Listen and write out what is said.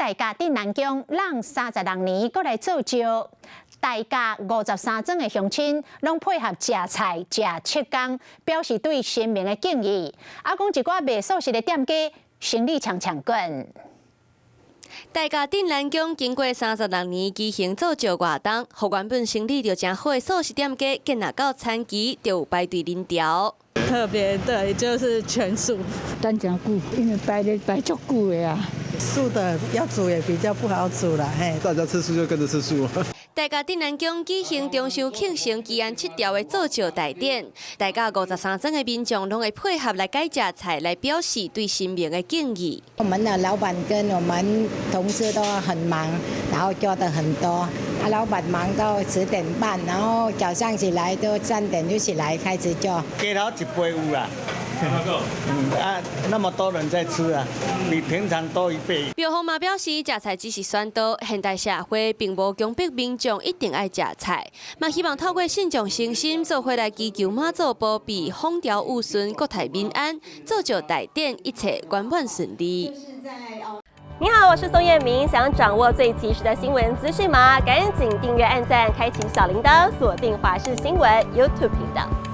大甲鎮瀾宮攏36年，閣來做醮。大甲53莊的鄉親攏配合食菜食七工，表示對神明的敬意。啊，講一寡賣素食的店家生意強強滾。大甲鎮瀾宮經過36年舉行做醮活動，予原本生意就誠好的素食店家，見若到餐期就有排隊人潮。特別對，就是全素。等誠久，因為排咧排足久的啊。素的要煮也比較不好煮啦，嘿。大家吃素就跟着吃素。大甲鎮瀾宮舉行中秋慶生祈安七條的做醮大典，大甲53莊的民眾攏會配合來改食菜，來表示對神明的敬意。我們的老闆跟我們同事都很忙，然後做的很多。啊，老闆忙到10點半，然後早上起來都3點就起來開始做。雞頭一倍有啦。啊，那麼多人在吃啊，比平常多一倍。廟方嘛表示，食菜只是宣導，現代社會並無強迫民眾一定愛食菜，嘛希望透過信眾誠心做伙來祈求媽祖保庇，風調雨順，國泰民安，做醮大典，一切圓滿順利。你好，我是宋燕明，想掌握最及時的新聞資訊嗎？趕緊訂閱、按讚、開啟小鈴鐺，鎖定華視新聞 YouTube 頻道。